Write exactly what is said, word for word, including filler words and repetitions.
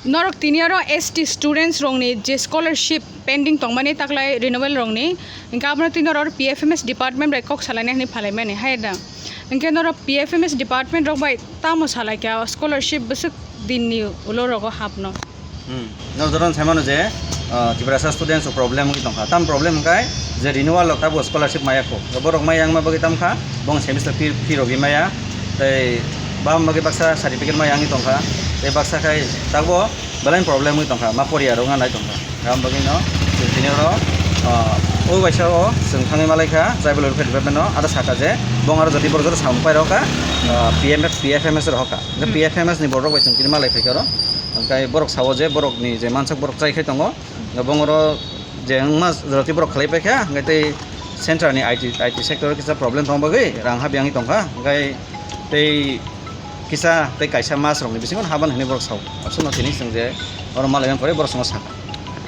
Norok tini oro S T students rokni je scholarship pending tongmani taklai renewal rokni, hingke abono tini oro P F M S department bai kok salaini hinwi phalaimani, hai da? Hingke norok P F M S department rok bai tamo salaikha scholarship bwswk dinni ulo rogo hapno? Hmm. No, jotono sai mano je, ah, Tiprasa students o problem wngwi tongkha. Tam problem wngkha je renewal rok tabuk scholarship maya kho. Borok maya wngma bagwi tamkha, bong semester fee, fee rogwi maya. Tei bam bagwi baksa certificate maya wngwi tongkha. Tei baksa khai tabuk belai problem wngwi tongkha, ma poriya rok wngna nai tongkha. Bam bagwi no chwng tini oro, ah, o waisa o chwng thangwi malaikha, tribal welfare department no, aro sakha je bong aro jodi borok joto samung pai rokha, ah, P M F, P F M S rok hoka. Hmm. P F M S ni borok bai chwng tini malai phaikha oro. Hingke borok sao je borokni je mansok borok chai khai tongo. Bongoro je wngma jora twi borok khlai paikha, hingke tei central ni I T, I T sector kisa problem tong bagwi rang habiyangwi tongkha, hingke tei kisa tei kaisa mas rokni bisingo haban hinwi borok sao. Aswkno tini chwng je oro malai pore borok chwngno sakha.